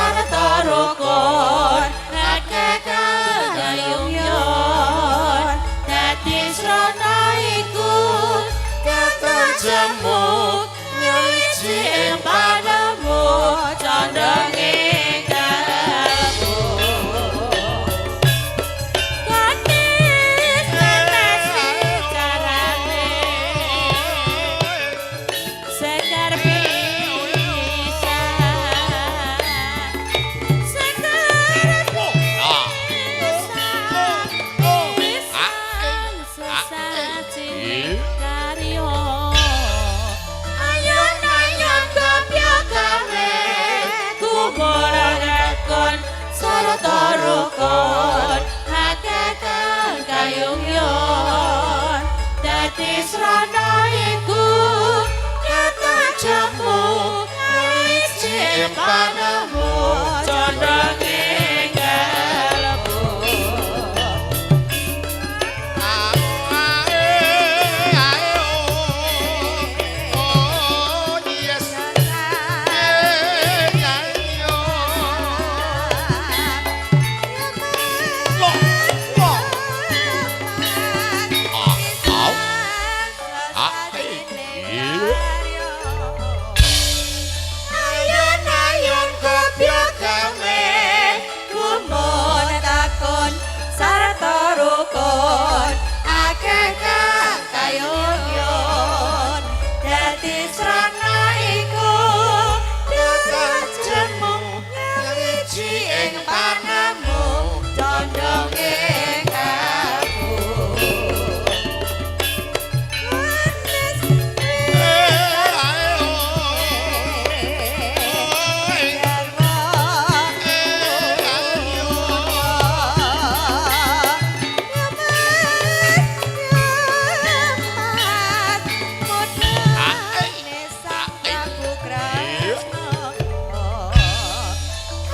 sarta rukun akeh kang yon dadi srana iku ketajemu nyawiji ing panemu condonge kalbu. Kanis netesi carane sekar pisan, sekar pisan pisan sesaji karya. Ayon-ayon kepya gawe kuburan rekon sarta rukun akeh kang kayung yon dadi srana iku katajamu wis panemu condonge kalbu. Ayon-ayon kepya gawe gumun takon sarta rukun akeh kang kayun dadi srana iku jemu nyawiji ing panemu condonge kalbu.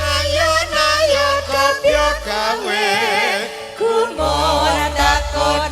Ayon-ayon kepya gawe gumun takon.